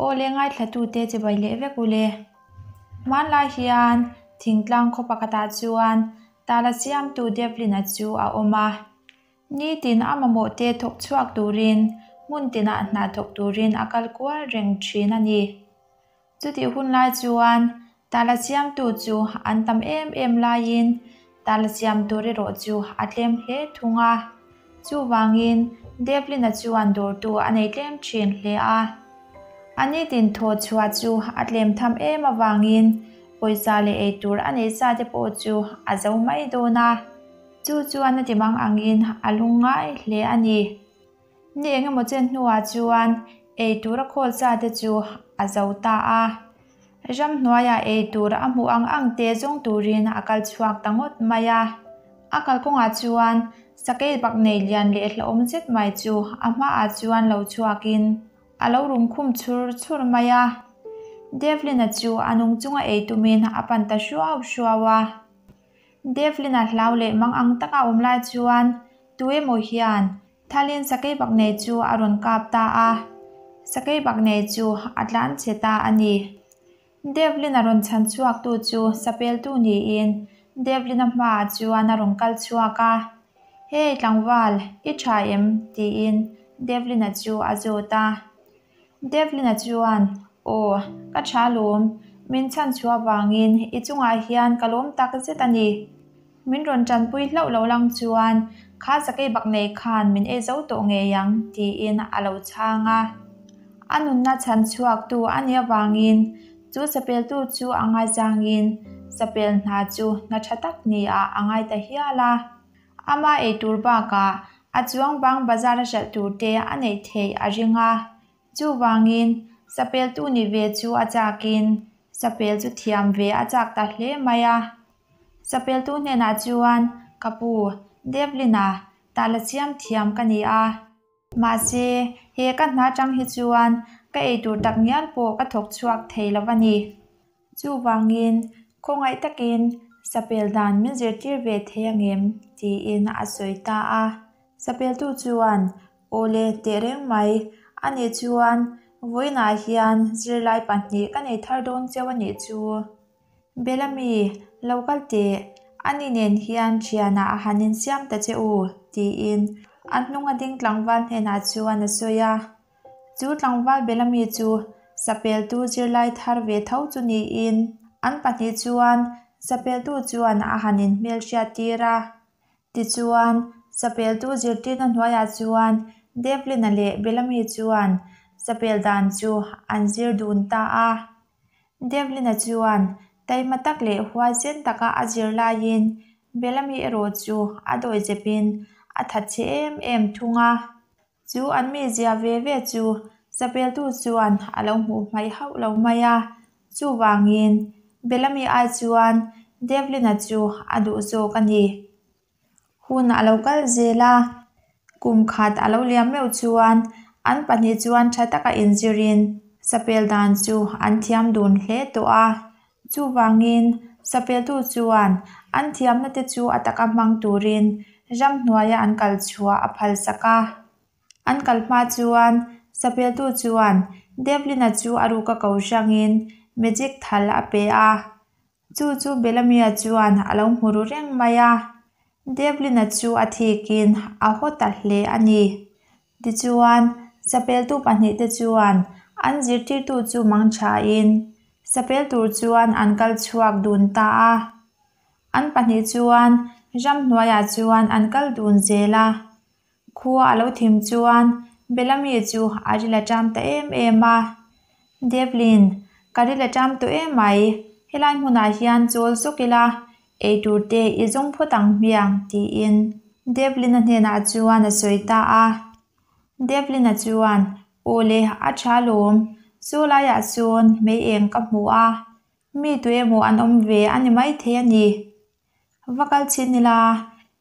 Aw le ngaithlatute chibai leh vek u le. Hmanlai hian thingtlang khaw pakhatah chuan tala siamtu Devlin-a chu a awm a. Nitin a mamawh te thawk chhuak turin hmun tinah hna thawk turin a kal kual reng thin a ni. Chutih hun lai chuan tala siamtu chu an tam em em laiin tala siam tur erawh chu a tlem hle thung a. Chuvangin Devlin-a chuan dawrtu a nei tlem thin hle a. A nitin thaw chhuah chu a tlem tham em avangin pawisa leh eitur a nei sa te pawh chu a zo mai dawn a. Chu chuan a ti mang angin a lung ngai hle a ni. Ni eng emaw chen hnuah chuan ei tur a khawl sa te chu a zo ta a. Ramhnuaiah ei tur a hmuh ang ang te zawng turin a kal chhuak ta ngawt mai a. A kalkawngah chuan sakei bak nei lian leh hlauhawm zet mai chu a hmaah chuan lo chhuakin a lo rum khum chhur chhur mai a. Devlin-a chu a nung chunga ei tumin a pan ta hruau hruau a. Devlin-a hlau leh mang ang taka awm lai chuan tuemaw hian thalin sakei bak nei chu a rawn kap ta a, sakei bak nei chu a tlan chhe ta a ni. Devlin-a rawn chhan chhuaktu chu sapeltu niin Devlin-a hmaah chuan a rawn kal chhuak a, Hey tlangval, i tha em? tiin Devlin-a chu a zawt a. Devlin-a chuan, Aw, ka tha lawm. Min chhan chhuah vangin i chungah hian ka lawm tak zet a ni. Min rawn tanpui hlauh lo lang chuan kha sakei bak nei khan min ei zo tawh ngei ang, tiin a lo chhang a. A nunna chhan chhuaktu a nih avangin chu sapeltu chu a ngaizangin sapel hna chu hna tha tak niah a ngai ta hial a. Ama ei tur bakah a chuang bang bazar a hralh tur te a neih theih a ring a. Chuvangin, sapeltu ni ve chu a chakin sapel chu thiam ve a chak ta hle mai a. Sapeltu hnenah chuan, Ka pu, Devlin-a, tah la chiam thiam ka ni a. Mahse, he ka hna tang hi chuan ka ei tur tak ngial pawh ka thawk chhuak thei lo a ni. Chuvangin, khawngaih takin sapel dan min zirtir ve thei angem? tiin a sawi ta a. Sapeltu chuan, Awle, teh reng mai. Ani chuan, Vawiinah hian zirlai pahnih ka nei thar dawn cheu a nih chu. Bellamy, lo kal teh. Ani nen hian thianah a han insiam ta che u, tiin a hnunga ding tlangval hnenah chuan a sawi a. Chu tlangval Bellamy chu sapeltu zirlai thar ve tho chu niin an pahnih chuan sapeltu chuan a han inhmelhriat tir a. Tichuan, sapeltu zirtirna hnuaiah chuan Devlin-a leh Bellamy chuan sapel dan chu an zir dun ta a. Devlin-a chuan taima tak leh huaisen taka a zir laiin Bellamy erawh chu a dawihzepin a thatchhe em em thung a. Chu an mizia ve ve chu sapeltu chuan a lo hmuh hmaih hauh lo mai a, chuvangin Bellamy ai chuan Devlin-a chu a duh zawk a ni. Hun a lo kal zel a, kum khat a lo liam meuh chuan an pahnih chuan tha taka inzirin sapel dan chu an thiam dun hle tawh a. Chuvangin sapeltu chuan an thiamna te chu a taka hmang turin ramhnuaia an kal chhuah a phalsak a. An kal hma chuan sapeltu chuan Devlin-a chu a ruka ko hrangin magic thal a pe a. Chu chu Bellamy-a chuan a lo hmu ru reng mai a. Devlin-a chu a thikin a haw ta hle a ni. Tichuan, sapeltu pahnihte chuan an zirtirtu chu mang thain sapel tur chuan an kal chhuak dun ta a. An pahnih chuan ramhnuaiah chuan an kal dun zel a. Khua a lo thim chuan Bellamy chu a ril a ṭam ta em em a. Devlin, ka ril a ṭam tawh em mai, helai hmunah hian chawl zawk ila, ei tur te i zawng phawt ang hmiang, tiin Devlin-a hnenah chuan a sawi ta a. Devlin-a chuan, Aw le, a ṭha lawm, saw laiah sawn mei eng ka hmu a, mi tuemaw an awm ve a ni maithei a ni. Va kal chhin ila,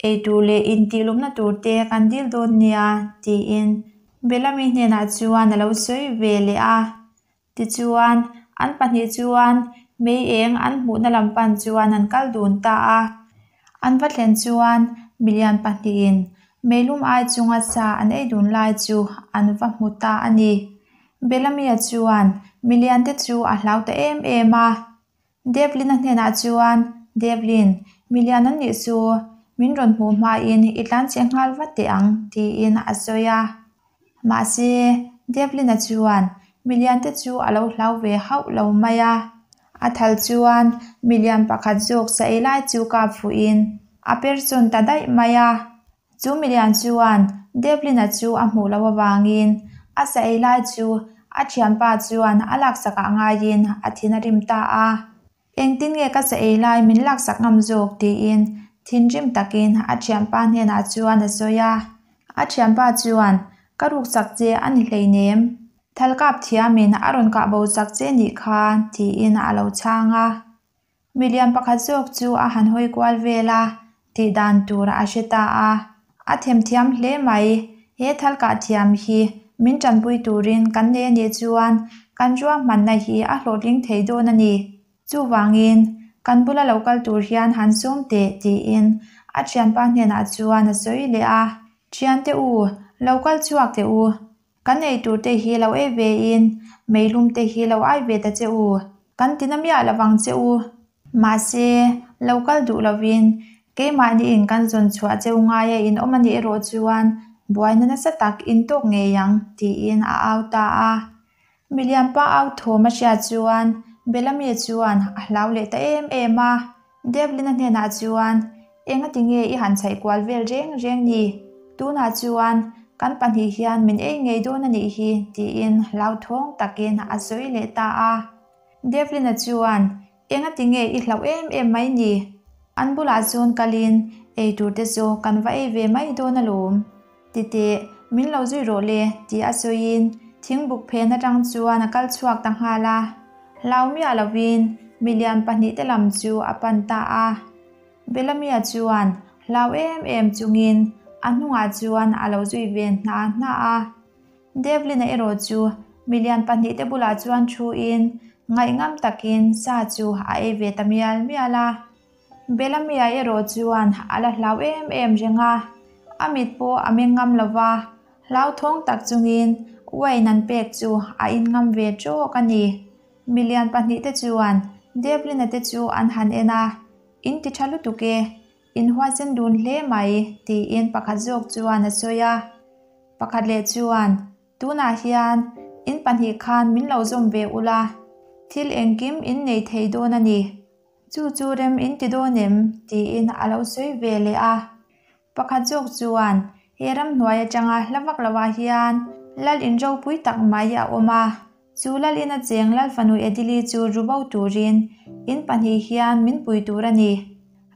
ei tur leh intihlumna tur te kan dil dawn nia, tiin Bellamy hnenah chuan a lo sawi ve leh a. Tichuan, an pahnih chuan mei eng an hmuhna lam pan chuan an kal dun ta a. An va thlen chuan milian pahnihin meilum ai chunga sa an ei dun lai chu an va hmu ta a ni. Bellamy-a chuan milian te chu a hlau ta em em a. Devlin-a hnenah chuan, Devlin, milian an nih chu, min rawn hmuh hmain i tlanchhe nghal vat teh ang, tiin a sawi a. Mahse, Devlin-a chuan milian te chu a lo hlau ve hauh lo mai a. A thal chuan milian pakhat zawk sa ei lai chu kap fuhin a per chawn ta daih mai a. Chu milian chuan Devlin-a chu a hmuh loh avangin a sa ei lai chu a thianpa chuan a laksakah ngaiin a thin a rim ta a. Engtin nge ka sa ei lai min laksak ngam zawk tiin thinrim takin a thianpa hnenah chuan a sawi a. A thianpa chuan, Ka ruksak che a ni hleinem, thalkap thiamin a rawn kah bo chak che nih kha tiin a lo chhang a. Milian pakhat zawk chu a han hawi kual vel a, tih dan tur a hre ta a. A themthiam hle mai, he thalkah thiam hi min tanpui turin kan nei a nih chuan kan ruahmanna hi a hlawhtling thei dawn a ni. Chuvangin, kan bula lo kal tur hian han sawm teh tiin a thianpa hnenah chuan a sawi leh a. Thiante u, lo kal chhuak teh u. Kan ei tur te hi lo ei ve in, meilum te hi lo ai ve ta che u. Kan tina miah lo vang che u. Mahse, lo kal duh lovin, keimahniin kan zawn chhuah cheu ngaia in awm a nih erawh chuan buaina nasa tak in tawk ngei ang, tiin a au ta a. Milianpa au thawm a hriat chuan Bellamy chuan a hlau leh ta em em a. Devlin-a hnenah chuan, Engati nge i han chhaih kual vel reng reng ni? Tunah chuan kan pahnih hian min ei ngei dawn a nih hi, tiin hlauthawng takin a sawi leh ta a. Devlin-a chuan, Engati nge i hlauh em em mai ni? An bulah chuan kalin ei tur te chu kan va ei ve mai dawn alawm. Titeh, min lo zui rawh le, tih a sawiin thingbuk phen atang chuan a kal chhuak ta nghal a. Hlau miah lovin milian pahnihte lam chu a pan ta a. Bellamy-a chuan hlau em em chungin a hnungah chuan a lo zui ve hna hna a. Devlin-a erawh chu milian pahnihte bulah chuan thuin ngaihngam takin sa chu a ei ve ta mial mial a. Bellamy-a erawh chuan a la hlau em em reng a, a mit pawh a meng ngam lo va, hlauthawng tak chungin wine an pek chu a in ngam ve tawk a ni. Milian pahnihte chuan Devlin-a te chu an han en a, In ti tha lutuk e, in huaisen dun hle mai, tiin pakhat zawk chuan a sawi a. Pakhat leh chuan, Tunah hian in pahnih khan min lo zawm ve ula, thil engkim in nei thei dawn a ni. Chu chu rem in ti dawn em? tiin a lo sawi ve leh a. Pakhat zawk chuan, He ramhnuai atanga hla vak lovah hian lal in ropui tak mai a awm a. Chu lal in a cheng lal fanu Edili chu ru bo turin in pahnih hian min pui tur a ni.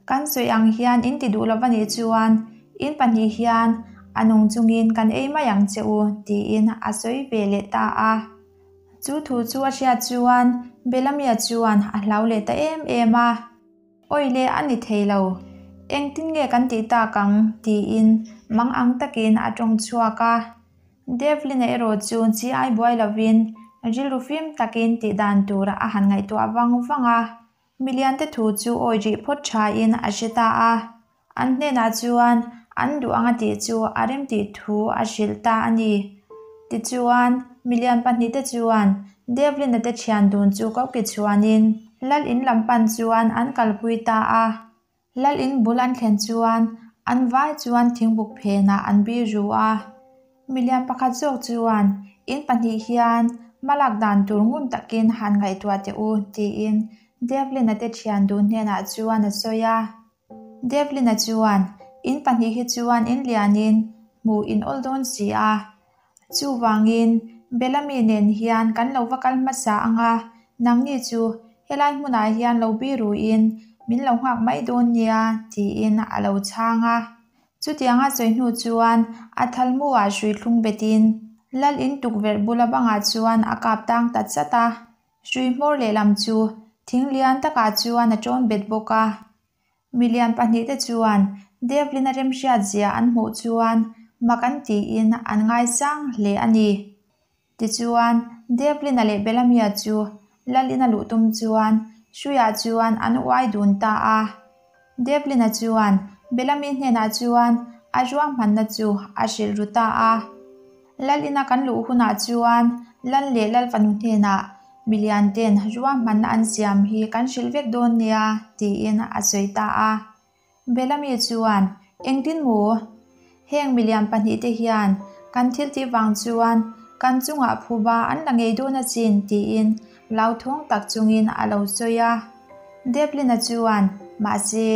Kan sawi ang hian in ti duh lova nih chuan in pahnih hian a nung chungin kan ei mai ang che u, tiin a sawi ve leh ta a. Chu thu chu a hriat chuan Bellamia chuan a hlau leh ta em em a. Awi le a ni thei lo, engtin nge kan tih tak ang? tiin mang ang takin a tawng chhuak a. Devlin-a erawh chu chi ai buai lovin rilru fim takin tih dan tur a han ngaihtuah vang vang a. Miliante thu chu awi rih phawt thain a hre ta a. An hnenah chuan an duh anga tih chu a remtih thu a hrilh ta a ni. Tichuan, milian pahnihte chuan Devlin-a te thian dun chu ko ki chhuanin Lal in lam pan chuan an kalpui ta a. Lal in bul an thlen chuan an vai chuan thingbuk phenah an bir ru a. Milian pakhat zawk chuan, In pahnih hian hmalak dan tur ngun takin han ngaihtuah teh u, tiin Devlin-a te thian dun hnenah chuan a sawi a. Devlin-a chuan, In pahnih hi chuan in lianin hmuh in awl dawn si a. Chuvangin, Bellamy nen hian kan lo va kal hmasa ang a, nangni chu helai hmunah hian lo biruin min lo nghak mai dawn nia, tiin a lo chhang a. Chutianga sawi hnu chuan a thalmuah hrui thlung betin Lal in tukverh bula bangah chuan a kap tang ta chat a. Hrui hmawr lehlam chu thing lian takah chuan a ṭawn bet bawk a. Milian pahnihte chuan Devlin-a remhriat zia an hmuh chuan mak an tiin an ngaisang hle a ni. Tichuan, Devlin-a leh Bellamy-a chu Lalin-a luh tum chuan hruiah chuan an uai dun ta a. Devlin-a chuan Bellamy hnenah chuan a ruahmanna chu a hrilh ru ta a. Lal ina kan luh hunah chuan Lal leh Lal fanu hnenah Milian ten ruahmanna an siam hi kan hrilh vek dawn nia, tiin a sawi ta a. Bellamy chuan, Engtin maw? Heng milian pahnihte hian kan thil tih vang chuan kan chungah phuba an la ngei dawn asin, tiin hlauthawng tak chungin a lo sawi a. Devlin-a chuan, Mahse,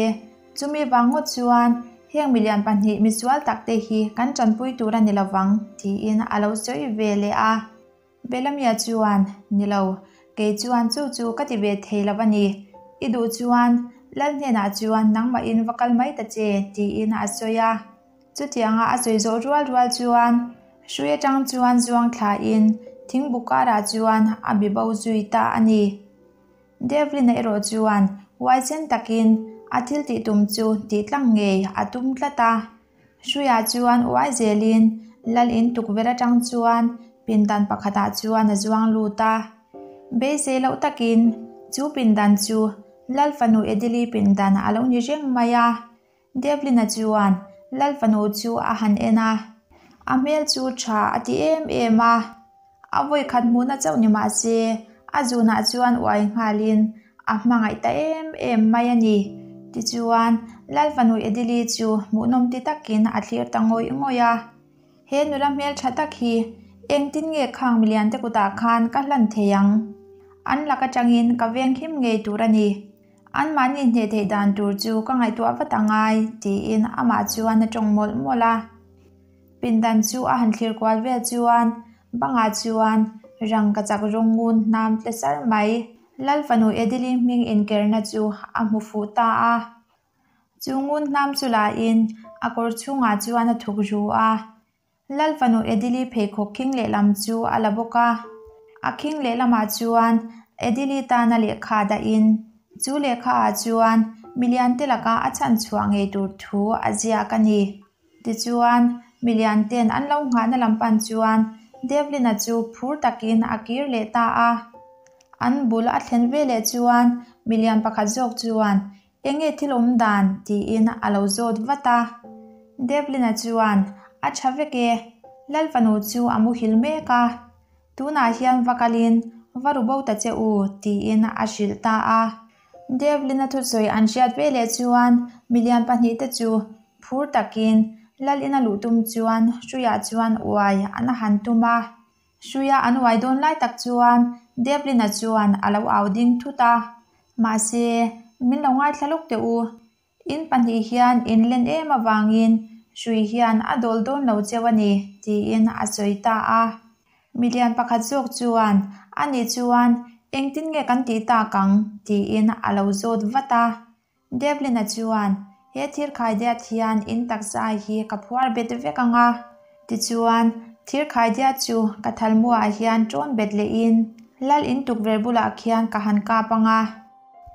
chumi vang ngawt chuan heng milian pahnih misual takte hi kan tanpui tur a ni lovang, tiin a lo sawi ve leh a. Bellamia chuan, Ni lo, kei chuan chu chu ka ti ve thei lo a ni. I duh chuan Lal hnenah chuan nangmahin va kal mai ta che, tiin a sawi a. Chutianga a sawi zawh rual rual chuan hrui atang chuan zuang thlain thingbu karah chuan a bi bo zui ta a ni. Devlin-a erawh chuan huaisen takin a thil tih tum chu tih tlang ngei a tum tlat a. Hruiah chuan uai zelin Lal in tukverh atang chuan pindan pakhatah chuan a zuang lut a. Beisei loh takin chu pindan chu Lal fanu Edili pindan a lo ni reng mai a. Devlin-a chuan Lal fanu chu a han en a, a hmel chu tha a ti em em a. A vawi khat hmuhna chauh ni mah se, a zunah chuan uai nghalin a hmangaih ta em em mai a ni. Tichuan, Lal fanu Edili chu hmuhnawm ti takin a thlir ta ngawih ngawih a. He nula hmel tha tak hi engtin nge khang milian te kutah khan ka hlan thei ang? An lak atangin ka veng him ngei tur a ni. Anmahni hneh theih dan tur chu ka ngaihtuah vat a ngai, tiin amah chuan a tawng mawlh mawlh a. Pindan chu a han thlir kual vel chuan bangah chuan rangkachak rawng ngun hnam tle sar mai. Lal fanu Edili hming inkerna chu a hmu fuh ta a. Chu ngun hnam chu lahin a kawr chhungah chuan a thuk ru a. Lal fanu Edili pheikhawk khing lehlam chu a la bawk a. A khing lehlamah chuan Edili tana lehkha dahin chu lehkhaah chuan milian te laka a chhanchhuah ngei tur thu a ziak a ni. Tichuan, milian ten an lo nghahna lam pan chuan Devlin-a chu phur takin a kir leh ta a. An bul a thlen veleh chuan milian pakhat zawk chuan, Enge thil awm dan? tiin a lo zawt vat a. Devlin-a chuan, A tha vek e, Lal fanu chu a muhil mek a. Tunah hian va kalin va ru bo ta che u, tiin a hrilh ta a. Devlin-a thusawi an hriat veleh chuan milian pahnihte chu Phur takin Lal ina luh tum chuan hruiah chuan uai an a han tum a. Hruia an uai dawn lai tak chuan Devlin-a chuan a lo au ding thut a. Mahse, min lo ngaithla lawk teh u. In pahnih hian in len em avangin hrui hian a dawl dawn lo cheu a ni, tiin a sawi ta a. Milian pakhat zawk chuan, Anih chuan engtin nge kan tih tak ang? tiin a lo zawt vat a. Devlin-a chuan, He thir khaidiat hian in taksa hi ka phuar bet vek ang a. Tichuan, thir khaidiat chu ka thalmuah hian ṭawn bet lehin Lal in tukverh bulah khian ka han kap ang a.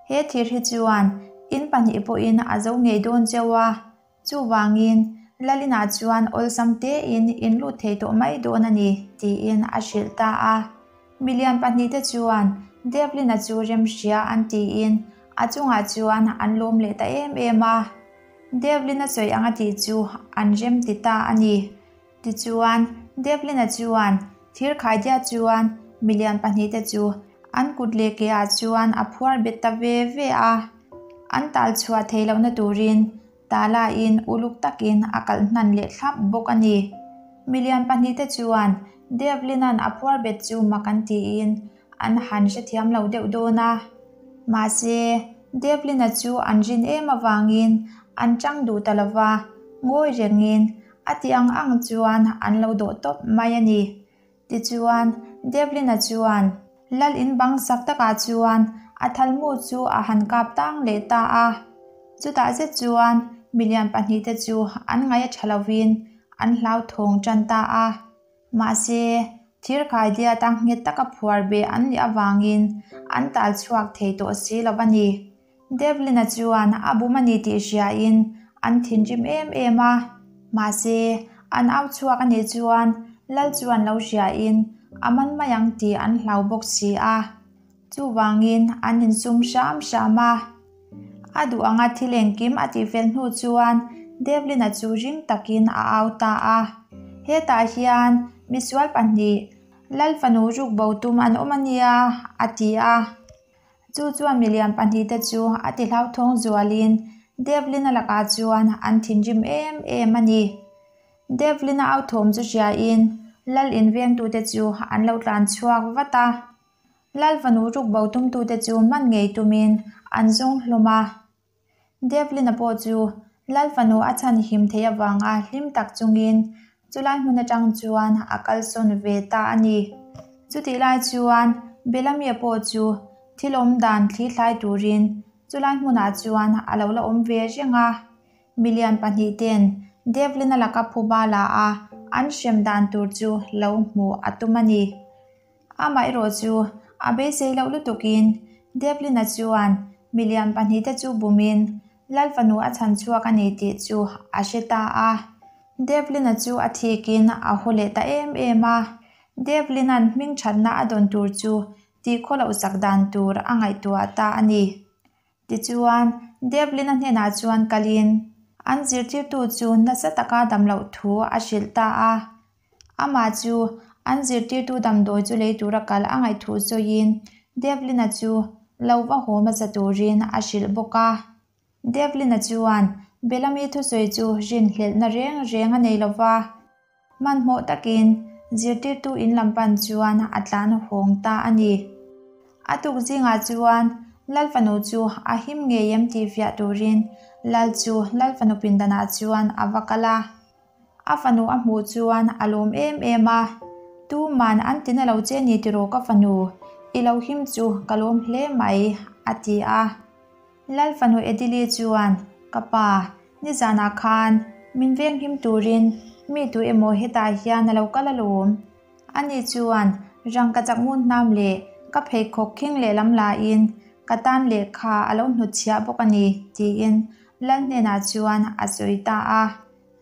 He thir hi chuan in pahnih pawhin a zo ngei dawn cheu a. Chuvangin, Lalina chuan awlsam tein in lut thei tawh mai dawn a ni, tiin a hrilh ta a. Milian pahnihte chuan Devlin-a chu remhria an tiin a chungah chuan an lawm leh ta em em a. Devlin-a sawi ang a tih chu an rem ti ta a ni. Tichuan, Devlin-a chuan thirkhaidia chuan milian pahnihte chu an kut leh ke ah chuan a phuar bet ta ve ve a. An tal chhuah theih lohna turin Tala-in uluk takin a kalh hnan leh thlap bawk a ni. Milian pahnihte chuan Devlin-a'n a phuar bet chu mak an tiin an han hrethiam lo deuh dawn a. Mahse, Devlin-a chu an rin em avangin an chang duh ta lo va, ngawi rengin a ti ang ang chuan an lo dawh tawp mai a ni. Tichuan, Devlin-a chuan Lal in bang sak takah chuan a thalmu chu a han kap tang leh ta a. Chutah zet chuan milian pahnihte chu an ngaih a tha lovin an hlauthawng tan ta a. Mahse, thir khaidiata nghet taka phuar beh an nih avangin an tal chhuak thei tawh si lo a ni. Devlin-a chuan a bum a ni tih hriain an thinrim em em a. Mahse, an au chhuak a nih chuan Lal chuan lo hriain a man mai ang tih an hlau bawk si a. Chuvangin an insum hram hram a. A duh anga thil engkim a tihfel hnu chuan Devlin-a chu ring takin a au ta a. Hetah hian misual pahnih. Lal fanu rukbo tum an awm a nia, a ti a. Chu chuan milian pahnihte chu a ti hlauthawng zualin Devlin-a lakah chuan an thinrim em em a ni. Devlin-a au thawm chu hriain Lal invengtute chu an lo tlan chhuak vat a. Lal fanu rukbo tumtute chu man ngei tumin an zawng hlawm a. Devlin-a pawh chu Lal fanu a chhan him theih avanga hlim tak chungin chulai hmun atang chuan a kalsawn ve ta a ni. Chutih lai chuan Bellamy-a pawh chu thil awm dan thli thlai turin chulai hmunah chuan a lo la awm ve reng a. Milian pahnihten Devlin-a laka phuba la a an hrem dan tur chu lo hmuh a tum a ni. Amaherawh chu a beisei loh lutukin Devlin-a chuan milian pahnihte chu bumin Lal fanu a chhan chhuak a ni tih chu a hre ta a. Devlin-a chu a thikin a haw leh ta em em a. Devlin-a'n hming thatna a dawn tur chu tih khaw loh sak dan tur a ngaihtuah ta a ni. Tichuan, Devlin-a hnenah chuan kalin an zirtirtu chu nasa taka dam loh thu a hrilh ta a. Amah chu an zirtirtu damdawi chu lei tura kal a ngaih thu sawiin Devlin-a chu lo va haw hmasa turin a hrilh bawk a. Devlin-a chuan Bellamy thusawi chu rinhlelhna reng reng a nei lo va, hmanhmawh takin zirtirtu in lam pan chuan a tlan hawng ta a ni. A tuk zingah chuan Lal fanu chu a him ngei em tih fiah turin Lal chu Lal fanu pindanah chuan a va kal a. A fanu a hmuh chuan a lawm em em a, Tuman an tina lo che ni tiraw ka fanu, i lo him chu ka lawm hle mai, a ti a. Lal fanu Edili chuan, Ka pa, nizanah khan min venghim turin mi tu emaw hetah hian a lo kal alawm. Ani chuan rangka chak ngun hnam leh ka pheikhawk khing lehlam lain ka tan lehkha a lo hnutchhiah bawk a ni, tiin Lal hnenah chuan a sawi ta a.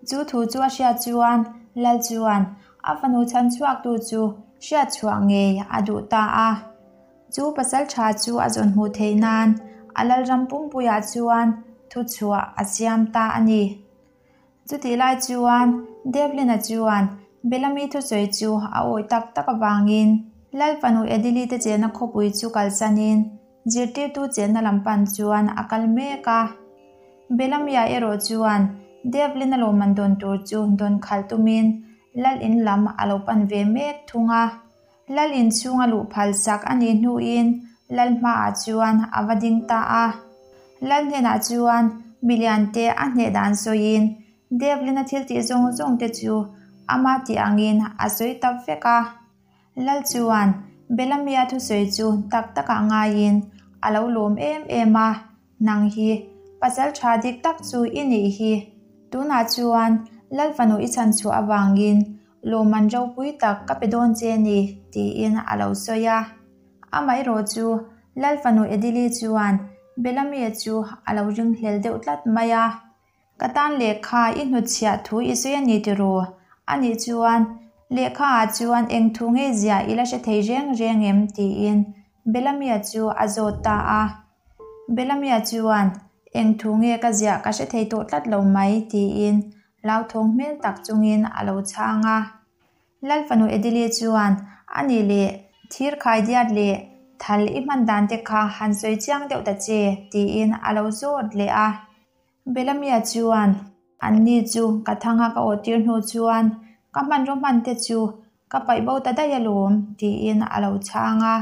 Chu thu chu a hriat chuan Lal chuan a fanu chhan chhuaktu chu hriat chhuah ngei a duh ta a. Chu pasal tha chu a zawn hmuh theih nan a Lalram pumpuiah chuan thu chhuah a siam ta a ni. Chutih lai chuan Devlin-a chuan Bellamy thusawi chu a awih tak tak avangin Lal fanu Edili te chenna khawpui chu kalsanin zirtirtu chenna lam pan chuan a kal mek a. Bellamy-a erawh chuan Devlin-a lawmman dawn tur chu dawn khalh tumin Lal in lam a lo pan ve mek thung a. Lal in chhunga luh phal sak a nih hnuin Lal hmaah chuan a va ding ta a. Lal hnenah chuan milian te a hneh dan sawiin Devlin-a thil tih zawng zawng te chu ama tih angin a sawi ta vek a. Lal chuan Bellamy-a thusawi chu tak takah ngaiin a lo lawm em em a. Nang hi pasal tha dik tak chu i nih hi. Tunah chuan Lal fanu i chhan chhuah avangin lawmman ropui tak ka pe dawn che ni, tiin a lo sawi a. Amaherawh chu Lal fanu Edili chuan Bellamy-a chu a lo ringhlel deuh tlat mai a. Ka tan lehkha i hnutchhiah thu i sawi a ni tiraw? A nih chuan lehkha ah chuan eng thu ngei ziah i la hre thei reng reng em? tiin Bellamy-a chu a zawt ta a. Bellamy-a chuan eng thu nge ka ziah ka hre thei tawh tlat lo mai tiin hlauthawng hmel tak chungin a lo chhang a. Lal fanu Edili chuan a nih leh thir khaidiat leh thal i hman dan te kha han sawi chiang deuh ta che tiin a lo zawt leh a. Bellamy-a chuan anni chu ka thanga ka awhtir hnu chuan ka hmanraw hman te chu ka paih bo ta daih alawm tiin a lo chhang a.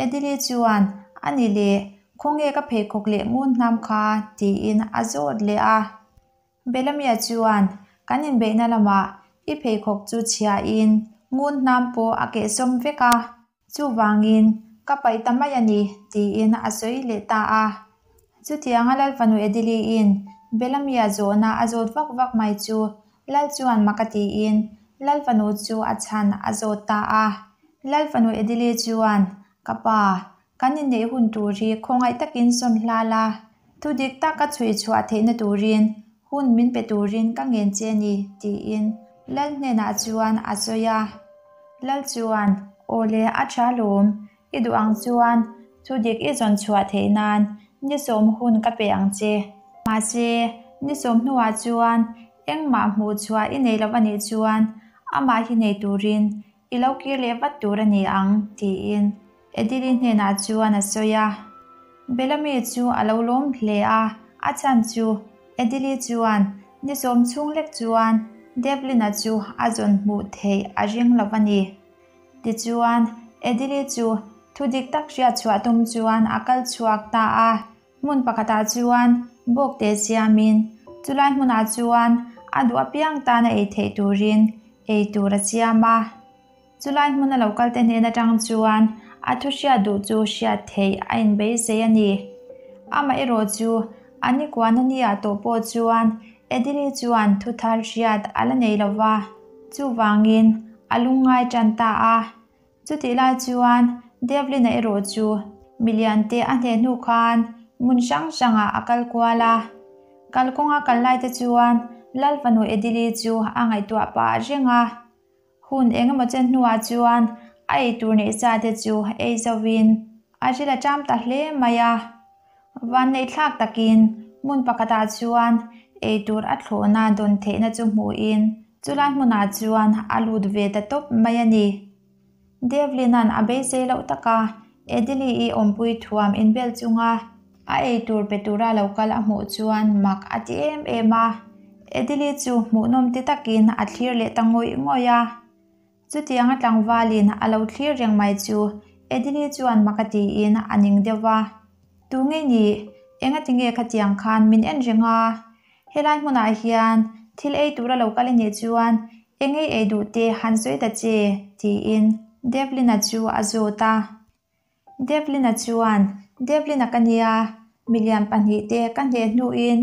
Edili chuan a ni leh khawnge ka pheikhawk leh ngun hnam kha tiin a zawt leh a. Bellamy-a chuan kan inbeihna lamah i pheikhawk chu chhiahin ngun hnam pawh a kehsawm vek a. Chuvangin, ka paih ta mai a ni, tiin a sawi leh ta a. Chutianga Lal fanu Edili-in Bellamy-a zawhna a zawt vak vak mai chu Lal chuan mak a tiin Lal fanu chu a chhan a zawt ta a. Lal fanu Edili chuan, Ka pa, kan inneih hun tur hi khawngaih takin sawn hla la, thu dik tak ka chhui chhuah theihna turin hun min pe turin ka ngen che a ni, tiin Lal hnenah chuan a sawi a. Lal chuan, Aw le, a tha lawm. I duh ang chuan thu dik i zawn chhuah theih nan ni sawm hun ka pe ang che. Mahse, ni sawm hnuah chuan engmah hmuh chhuah i nei lo a nih chuan amah hi nei turin i lo kir leh vat tur a ni ang, tiin Edili hnenah chuan a sawi a. Bellamy chu a lo lawm hle a, a chhan chu Edili chuan ni sawm chhung lek chuan Devlin-a chu a zawn hmuh theih a ring lo a ni. Tichuan, Edili chu thu dik tak hriat chhuah tum chuan a kal chhuak ta a. Hmun pakhatah chuan bawkte siamin chulai hmunah chuan a duh apiang tana ei theih turin ei tur a siam a. Chulai hmuna lo kalte hnen atang chuan a thu hriat duh chu hriat theih a inbeisei a ni. Amaherawh chu a ni kuana nia tawh pawh chuan Edili chuan thu thar hriat a la nei lo va, chuvangin a lungngai tan ta a. Chutih lai chuan Devlin-a erawh chu milian te a hneh hnu khan hmun hrang hrangah a kal kual a. Kalkawnga kal lai te chuan Lal fanu Edili chu a ngaihtuah pah reng a. Hun eng emaw chen hnuah chuan a eitur neih sa te chu ei zovin a ril a ṭam ta hle mai a. Vanneihthlak takin hmun pakhatah chuan eitur a thlawhna dawn theihna chu hmuhin chulai hmunah chuan a lut ve ta tawp mai a ni. Devlin-a'n a beisei loh taka Edili-i awmpui thuam inbel chunga a eitur pe tura lo kal a hmuh chuan mak a ti em em a. Edili chu hmuhnawm ti takin a thlir leh ta ngawih ngawih a. Chutianga tlangvalin a lo thlir reng mai chu Edili chuan mak a tiin a ning deuh va. Tu nge nih? Engati nge khatiang khan min en reng a? Helai hmunah hian thil ei tura lo kal i nih chuan eng ei ei duh te han sawi ta che? tiin Devlin-a chu a zawt a. Devlin-a chuan, Devlin-a ka nia, milian pahnihte ka hneh hnuin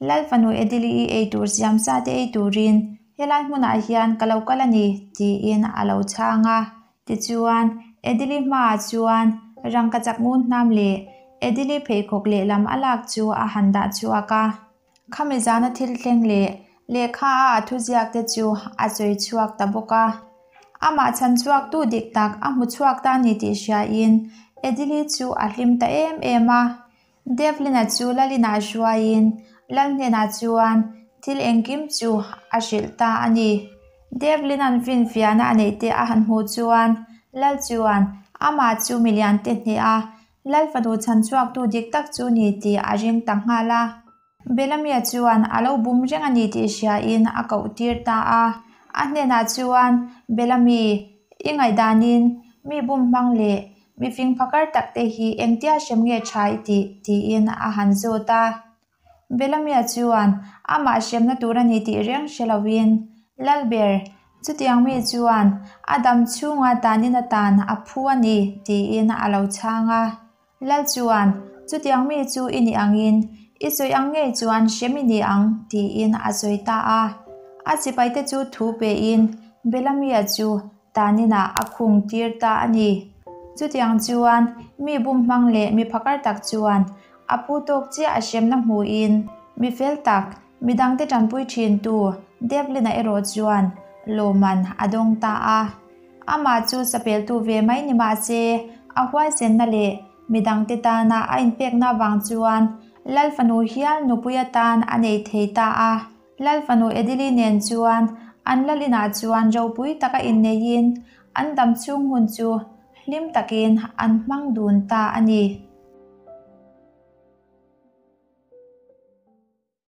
Lal fanu Edili-i ei tur siam sa te ei turin helai hmunah hian ka lo kal a ni, tiin a lo chhang a. Tichuan, Edili hmaah chuan rangkachak ngun hnam leh Edili pheikhawk lehlam a lak chu a han dah chhuak a. Khami zana thil thleng leh lehkha a a thuziak te chu a sawi chhuak ta bawk a. Amah chhan chhuaktu dik tak a hmu chhuak ta a ni tih hriain Edili chu a hlim ta em em a. Devlin-a chu Lalin-ah hruaiin Lal hnenah chuan thil engkim chu a hrilh ta a ni. Devlin-a'n finfiahna a neih te a han hmuh chuan Lal chuan amah chu milian te hneh a, Lal fanu chhan chhuaktu dik tak chu ni tih a ring ta nghal a. Belamia chuan a lo bum reng a ni tih hriain a koh tir ta a. A hnenah chuan, Belami, i ngaihdanin mi bum hmang leh mi fing phakar tak te hi engtia hrem nge tha i tih? tiin a han zawt a. Belamia chuan amah hremna tur a ni tih reng hre loin, Lalber, chutiang mi chuan a dam chhunga tanin atan a phu a ni, tiin a lo chhang a. Lal chuan, Chutiang mi chu i nih angin, i sawi ang ngei chuan hrem i ni ang, tiin a sawi ta a. A sipaite chu thu pein Belamia chu taninah a khung tir ta a ni. Chutiang chuan mi bum hmang leh mi phakar tak chuan a pu tawk chiah a hremna hmuhin mi fel tak, mi dangte tanpui thintu Devlin-a erawh chuan lawmman a dawng ta a. Amah chu sapeltu ve mai ni mah se, a huaisenna leh mi dangte tana a inpekna avang chuan Lal fanu hial nupui atan a nei thei ta a. Lal fanu Edili nen chuan an lal inah chuan ropui taka inneihin an dam chhung hun chu hlim takin an hmang dun ta a ni.